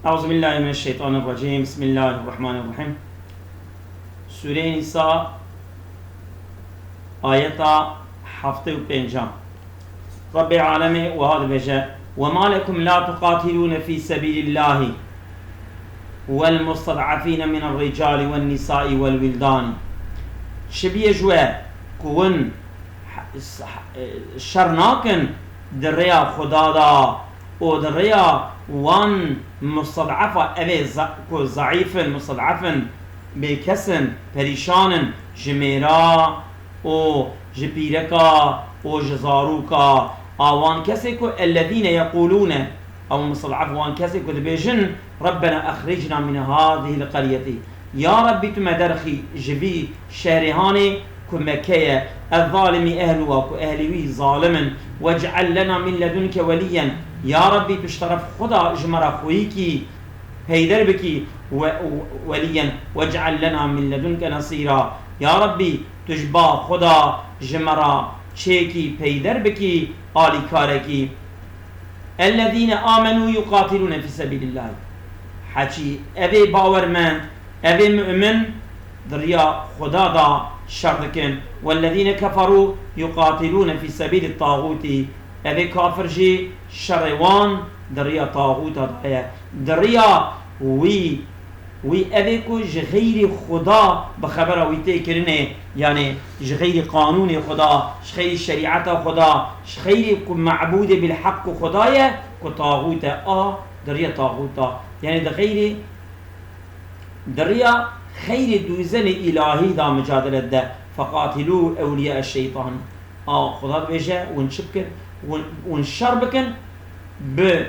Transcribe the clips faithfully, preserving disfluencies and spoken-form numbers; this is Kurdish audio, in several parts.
Euzu billahi mineşşeytanirracim. Bismillahirrahmanirrahim. Sûreyê Nîsa, ayeta heftê û pênc. Rebbê alemê wiha dibêje: "Ve ma lekum la tuqatilûne fî sebîlillahî vel musted'afîne minerricalî wen nisai vel wildanî." Çi bîye ji we ku hûn şer nakin di rêya Xuda de û di rêya wan musted'efa, ev ê ze-, ku zeîf in, musted'ef in, bêkes in, perîşan in, ji mêra û ji pîreka û ji zarûka, a wan kesê ku ellezîne yeqûlûne, ew musted'ef wan kesê ku dibêjin, "Rebbena exricna min hazihil qeryetî." Ya Rebbî, tu me derxî ji vî şehrê hanê ku Mekke ye, ez-zalimî ehluha, ku ehlî wî zalim in, "Vec'el lena min ledunke weliyyen." Ya Rebbî, tu ji teref xwe de ji me re xweyîkî peyder bikî, we-, weliyyen, "Vec'el lena min ledunke nesîra." Ya Rebbî, tu ji ba xwe de ji me re çêkî peyder bikî, alîkarekî. "Ellezîne amenû yuqatilûne fî sebîlillahî." Heçî evê bawermend, evê mu'min di riya Xuda de şer dikin. "Wellezîne keferû yuqatilûne fî sebîlit tağûtî." Evê kafir jî şerê wan di riya taxûta de ye. Di riya wî, wî evê ku ji xeyrî Xuda bi xebera wî tê kirinê, yanî ji xeyrî qanûnê Xuda, ji xeyrî şerîeta Xuda, ji xeyrî ku mebûdê bilheq ku Xuda ye, ku taxût e, a di riya taxûta. Yanî di xeyrî, di riya xeyrê dûzenê îlahî de micadele de. "Feqatilû ewliya eşşeytan." A Xuda dibêje, hûn çi bikin? Hûn, hûn şer bikin, bi,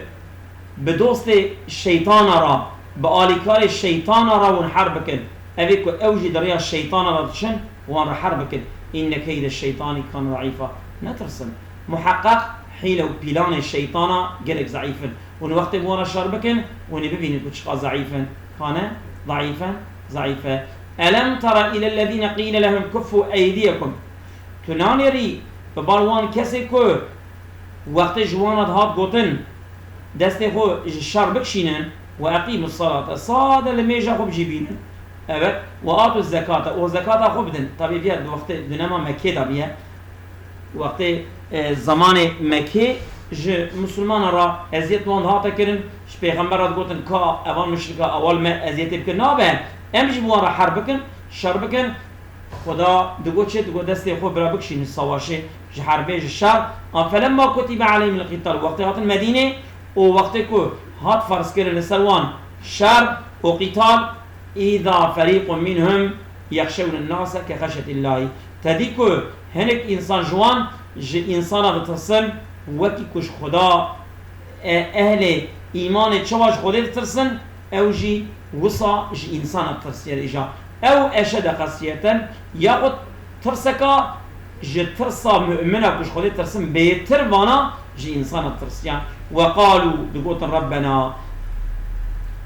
bi dostê şeytana re, bi alîkarê şeytana re hûn herb bikin. Evê ku ew jî di rêya şeytana re diçin, wan re herb bikin. "Înne keyde şeytanî kane zeîfa." Netirsin. Muheqeq hîle û pîlanê şeytana gelek zeîf in. Hûn wextê bi wan re şer bikin, hûn ê bibînin ku çiqas zeîf in. Kane zeîfen, zeîfe. "Elem tera îlellezîne qîle lehum kuffû eydiyekum." Tu nanêrî bi bal wan kesê ku wextê ji wan re dihat gotin, "Destê xwe ji şer bikişînin, ve eqîmus salate, sade limêja xwe bijîbînin." Evet, "ve atuz zekate, û zekata xwe bidin." Tabî viya di wextê di nema Mekkê de biye. Wextê, e, zemanê Mekkê ji Musulmana re eziyet wan dihate kirin, ji Pêxember re digotin, "Ka evan muşrika ewal me eziyetê bikir." Nabe, em jî bi wan re herb bikin, şer bikin. Xuda digot çi? Digot, "Destê xwe bira bikişînin savaşê, ji herbê, ji şer." A felemma kutibe aleyhimul qîtal, wextê hatin Medînê û wextê ku hat ferzkirin li ser wan şer û qîtal, "Îza ferîqun minhum yexşewnin nase ke xeşyetillahî." Te dî ku hinek însan ji wan, ji însana ditirsin, wekî ku ji Xuda, e, ehlê îmanê çawa ji Xwedê ditirsin, ew jî wisa ji însana ditirsiye. Îja ew eşede xesiyeten, yaxud tirseka ji tirsa mu'mina ku ji Xwedê tirsin bêtir vana ji însana tirsiyan. "Ve qalû", digotin, "Rebbena,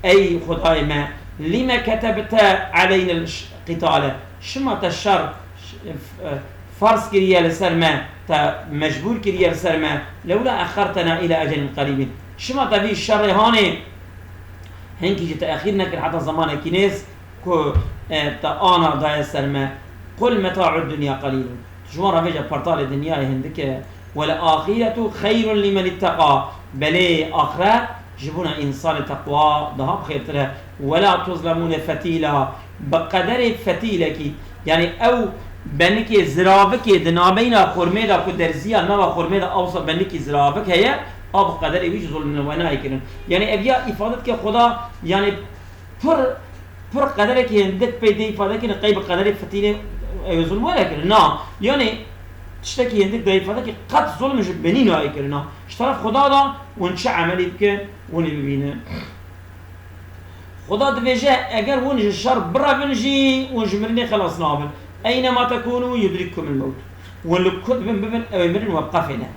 ey Xwedayê me, lîme ketebte aleynel ş-, qîtale, çima te şer, ş-, f-, e, farz kiriye li ser me, te mecbûr kiriye li ser me, lewla exxertena îla ecelin qerîbîn, çima te vî şerê hanê hinkî jî te exîr nekir heta zemanekî nêz?" Ku, e, te ana daye ser me. "Qul meta'ud dunya qalîlun." Tu ji wan re bêje, pertalê dinyayê hindik e. "Wel axiretu xeyrun limen itteqa." Belê axiret ji bona însanê teqwa daha bi xêrtir e. "Wela tuzlemûne fetîla." Bi qederê fetîlekî, yanî ew benikê ziravikê di nabeyna xurmê de ku derziya nava xurmê de awsa benikî ziravik heye, a bi qederê wî jî zulm we nayê kirin. Yanî ev ya îfade dike Xuda, yanî pir, pir qederekî hindik pey tê îfade kirin, qey bi qederê fetîlê ew ê zulm were kirin. Na, yanî tiştekî hindik de îfade kir, qet zulm ji binî nayê kirin. Na, ji teref Xuda de hûn çi emelî bikin, hûn ê bibînin. Xuda dibêje, eger hûn ji şer birevin jî, hûn ji mirinê xelas nabin. "Eynema tekûnû yudrikkumul mewt." Hûn li ku dibin bibin, ew ê mirin we biqefêne.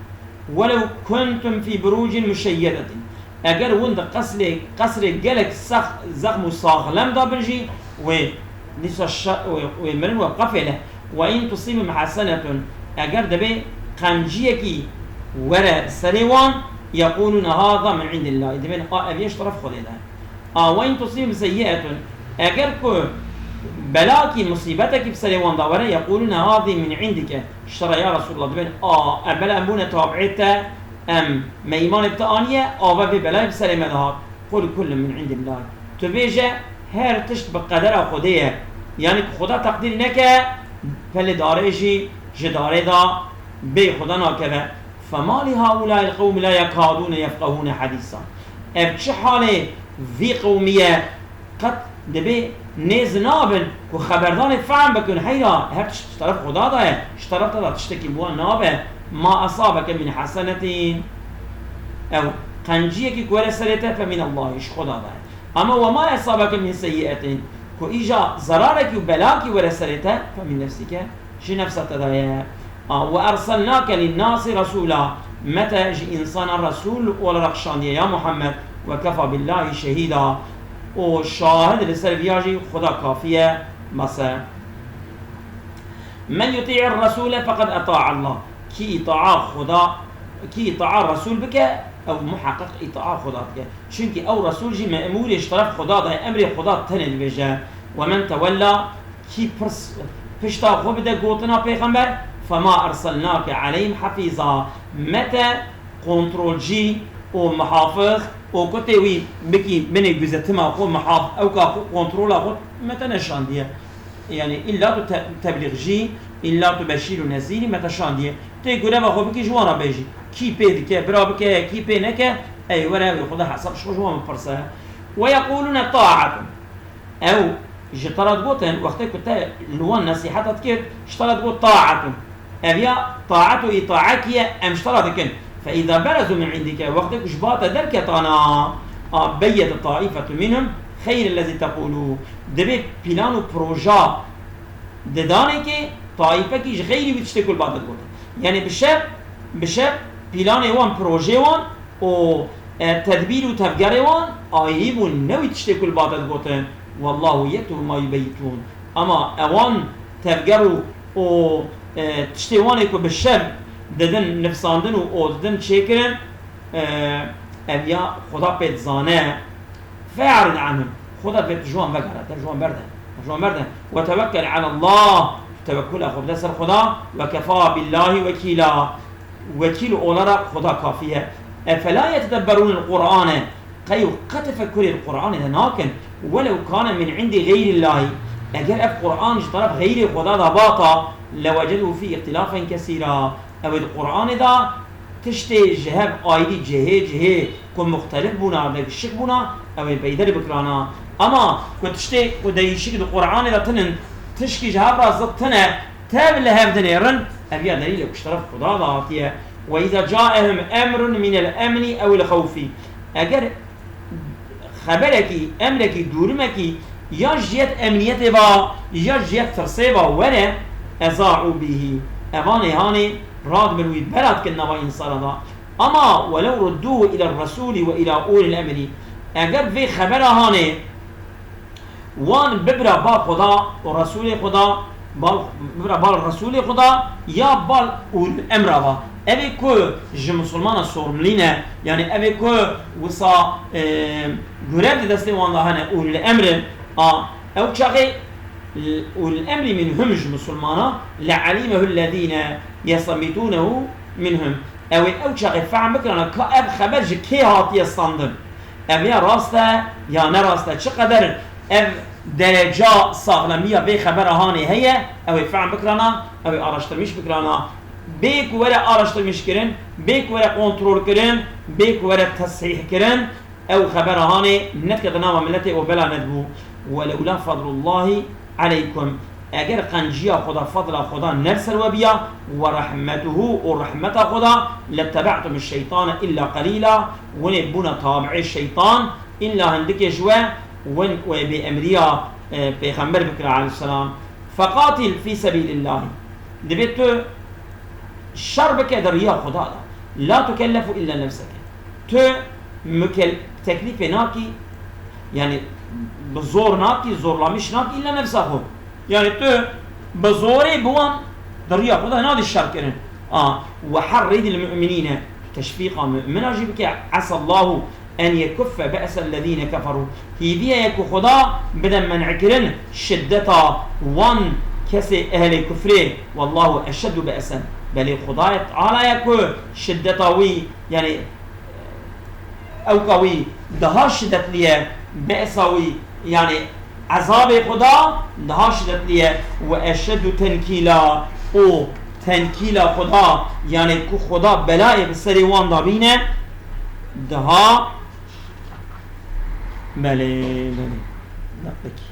"Welew kuntum fî burûcin muşeyyedetin." Eger hûn di qesrê, qesrê gelek sex-, zexm û saxlem de bin jî, wê dîsa şe-, wê, wê mirin we biqefêne. "Ve in tusîbhum hesenetun." Eger dibê qenciyekî were serê wan, "yeqûlûne hâzâ min indillâh." Dibên, "A, ev yê ji teref Xwedê de." A, وَاِنْ تُصِبْهُمْ سَيِّئَةٌ, eger ku belakî, musîbetekî bi serê wan de were, يَقُولُونَ هَذِهِ مِنْ عِنْدِكَ, ji te re ya Resulallah, dibên, a, ev bela em bûne tabiê te, em, me îmanê bi te aniye, a, ve vê belayê bi serê me de hat. قُلْ كُلٌّ مِنْ عِنْدِ اللّٰهِ. Tu bêje, her tişt bi qedera Xwedê ye. Yanî ku Xweda teqdîr neke, pelê darê jî ji darê de bê Xweda nakeve. فَمَا لِهَٰؤُلَاءِ الْقَوْمِ لَا يَكَادُونَ يَفْقَهُونَ حَدِيثًا. Ev çi halê vî qewmî ye, qet dibê nêz nabin ku xeberdanê fehm bikin. Heyra, her tişt ji teref Xweda de ye, ji teref te de tiştekî bi wan nabe. مَا أَصَابَكَ مِنْ حَسَنَةٍ, ew qenciyekî ku were serê te, فَمِنَ اللّٰهِ, ji Xweda de ye. Ama وَمَا أَصَابَكَ مِنْ سَيِّئَةٍ, ku îja zerarekî û belakî were serê te, فَمِنْ نَفْسِكَ, ji nefsa te de ye. A, وَأَرْسَلْنَاكَ لِلنَّاسِ رَسُولًا, me te ji însanan resûl olarak şandiye ya Muhammed, وَكَفَىٰ بِاللّٰهِ شَهِيدًا, û şahid li ser viya jî Xweda kafî ye, bes e. مَنْ يُطِعِ الرَّسُولَ فَقَدْ أَطَاعَ اللّٰهَ, kî îtaa Xweda, kî îtaa Resûl bike, ew muheqeq îtaa Xweda dike. Çimkî ew Resûl jî me'mûrê ji teref Xweda de ye, emrê Xweda tenê dibêje. وَمَنْ تَوَلَّىٰ, kî pirs, pişta xwe bide gotina Pêxember, فَمَا أَرْسَلْنَاكَ عَلَيْهِمْ حَفِيظًا, me te kontrolcî û muhafiz û ku tê wî bikî binê guzetima xwe, muhaf-, ewka xwe, kontrola xwe me te neşandiye. Yanî îlla tu te-, teblîxcî, îlla tu beşîr û nezîrî me te şandiye. Tê gureva xwe bikî ji wan re bêjî. Kî pê dike, bira bike, kî pê neke, ey were, ey Xweda hesab ji xwe ji wan bipirse. وَيَقُولُونَ طَاعَةٌ. Ew ji te re digotin, wextê ku te li wan nesîheta dikir, ji te re digot, طَاعَةٌ. Ev ya taet û îtaekî ye, em ji te re dikin. فَإِذَا بَرَزُوا مِنْ عِنْدِكَ, wextê ku ji ba te derketana, a, بَيَّتْ طَائِفَةٌ مِنْهُمْ خَيْرَ الَّذِي تَقُولُ. Divê pîlan û proja didanê kê taîfekî ji xeyrî wî tiştê ku li ba te digotin. Yanî bi şev, bi şev pîlanê wan, projê wan û, e, tedbîr û tevgerê wan ayî bûn, ne wî tiştê ku li ba te digotin. وَاللّٰهُ يَكْتُبُ مَا يُبَيِّتُونَ. Ama ewan tevger û, û, e, tiştê wan ê ku bi şev didin nifsandin û, û didin çêkirin, e, ev ya Xweda pê dizane. فَاَعْرِضْ عَنْهُمْ. Xweda vê tu ji wan vegere, te ji wan berde. Ji wan berde. وَتَوَكَّلْ عَلَى اللّٰهِ. Tewekkula xwe bide ser Xweda. وَكَفَىٰ بِاللّٰهِ وَكِيلًا. Wekîl olarak Xweda kafî ye. اَفَلَا يَتَدَبَّرُونَ الْقُرْآنَ. Qey û qet tefekkurê li Qur'anê de nakin. وَلَوْ كَانَ مِنْ عِنْدِ غَيْرِ اللّٰهِ. Eger ev Qur'an ji teref xeyrê Xweda de bata, لَوَجَدُوا فِيهِ اخْتِلَافًا كَثِيرًا. Ew ê di Qur'anê de tiştê ji hev ayrî cihê cihê ku muxtelif bûna, vegişik bûna, ew ê peyderî bikirana. Ama ku tiştê ku değişik di Qur'anê de tinin, tişkî ji hev re zid tine, tev li hev dinêrin, ev ya delîl e ku ji teref Xuda de hatiye. وَإِذَا جَاءَهُمْ أَمْرٌ مِنَ الْأَمْنِ أَوِ الْخَوْفِ. Eger xeberekî, emrekî, dûrimekî ya ji cihê emniyetê ve, ya ji cihê tirsê ve were, اَذَاعُوا بِهِ. Evanê hanê radibin wî, bela dikin nava însana de. Ama وَلَوْ رُدُّوهُ إِلَى الرَّسُولِ وَإِلَى أُولِي الْأَمْرِ. Eger vê xebera hanê wan bibira bal Xuda û Resûlê Xuda, bal, bibira bal Resûlê Xuda ya bal ulul emra va. Ev ê ku ji misilmana sorumlî ne, yanî ev ê ku wisa, e, gurev di destê wan de hene, ulul emr in. A, ew çaxê ulul emrî minhum ji misilmana, لَعَلِمَهُ الَّذِينَ يَسْتَنْبِطُونَهُ مِنْهُمْ. Ew ê ew çaxê fehm bikirana ka ev xeber ji kê hatiye standin. Ev ya rast e ya ne rast e. Çi qeder ev dereca saxlemiya vê xebera hanê heye, ew ê fehm bikirana, ew ê araştirmîş bikirana. Bê ku were araştirmîş kirin, bê ku were kontrol kirin, bê ku were tesîh kirin, ew xebera hanê nedikete nava miletê û bela nedibû. وَلَوْلَا فَضْلُ اللّٰهِ عَلَيْكُمْ. Eger qenciya Xuda, fedla Xuda ne li ser we biya, وَرَحْمَتُهُ، û rehmeta Xuda، لَاتَّبَعْتُمُ الشَّيْطَانَ إِلَّا قَلِيلًا، hûn ê bûna tabiê şeytan, îlla hindikê ji we, hûn wê bêemriya, e, Pêxember bikira aleyhisselam. فَقَاتِلْ فِي سَبِيلِ اللّٰهِ. Divê tu şer bike di riya Xuda de. لَا تُكَلَّفُ إِلَّا نَفْسَكَ. Tu mukel-, teklîfê nakî, yanî bi zor nakî, zorlamîş nakî, îlla nefsa xwe. Yanî tu bi zorê bi wan di riya xwe de nadî şer kirin. A, وَحَرِّضِ الْمُؤْمِنِينَ. Tu teşvîqa mumina jî bike. عَسَى اللّٰهُ en yekuffe be'sellezîne keferû. Hîviye ye ku Xuda bide men'kirin şiddeta wan kesê ehlê kufrê. Wallahu eşeddu be'sen. Belê Xudayê Teala ye ku şiddeta wî, yani, ewka wî daha şiddetli ye, be'sa wî, yani, ezabê Xuda daha şiddetli ye. Ve eşeddu tenkîla, û tenkîla Xuda, yani, ku Xuda belayê bi serê wan dabîne, daha, belê, belê. Peki.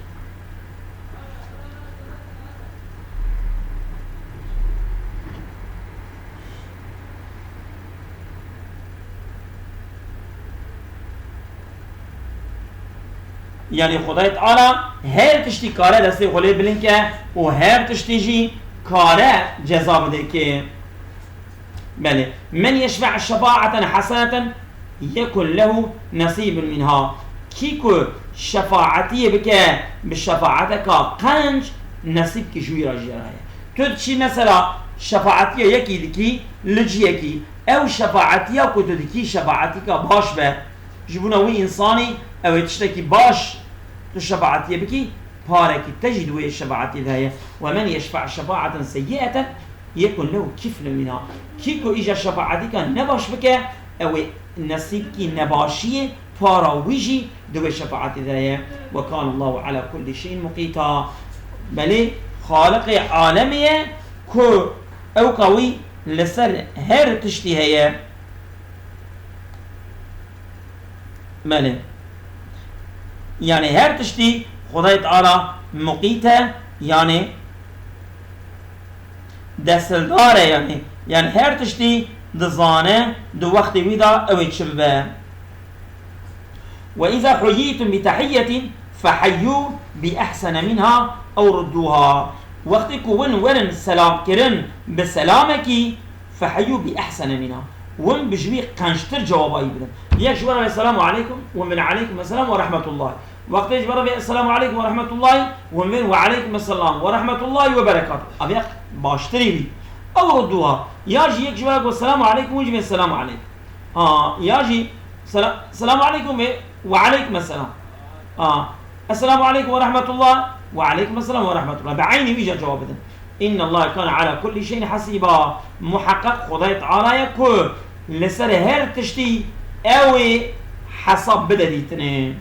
Yani Xwedayê Teala her tiştî kare destê xwe lê bilind ke û her tiştî jî kare ceza bide ke. Belê. Men yeşfe' şefaeten haseneten yekun lehu nesîbun minha. Kî ku şefaetiyê bike bi şefaeteka qenc, nesîbkî ji wî re jê re ye. Tu diçî mesela şefaetiya yekî dikî li ciyekî, ew şefaetiya ku tu dikî şefaetîka baş be, ji bona wî însanî ew ê tiştekî baş tu şefaetiyê bikî, parekî te jî di wê şefaetî de heye. Ve men yeşfe' şefaeten seyyi'eten yekun lehu kiflun minha. Kî ku îja şefaetîka nebaş bike, ew ê nesîbkî nebaşiyê para wî jî di wê şefaetî de heye. Ve kânallahu ala kullî şeyin muqîta. Belê Xaliqê alemê ye ku ewka wî li ser her tiştî heye. Belê. Yani her tiştî Xwedayê Teala muqît e, yani desthilatdar e, yani, yani her tiştî dizane, di wextê wî de ew ê çi bibe. Ve îza huyîtum bi tehiyyetin feheyyû bi ehsene minha ew rudduha. Wextê ku win werin selamkirin bi selamekî, feheyyû bi ehsene minha. Win bi ji wî qençtir cewaba wî bidin. Yek ji we re bê, "Selamu aleykum", win bêne, "Aleykum selam ve rahmetullah." Wextê ji we re bê, "Selamu aleykum ve rahmetullah", win bêne, "Ve aleykum selam ve rahmetullah ve berekatuh." Ev yek baştirî wî. Ew rudduha. Ya jî yek ji we re got, "Selamu aleykum", win jî bê, "Selamu aleykum." Ha, ya jî, "Sela-, selamu aleykum" ve "Ve aleykum selam." Ha, "Esselamu aleykum ve rahmetullah", "Ve aleykum selam ve rahmetullah." Bi eynî wî jî cewab bidin. "İnnallaha kâne ala kulli şeyin hasiba." Muheqeq Xwedayê Teala ye ku li ser her tiştî ew ê hesab bide dîtinê.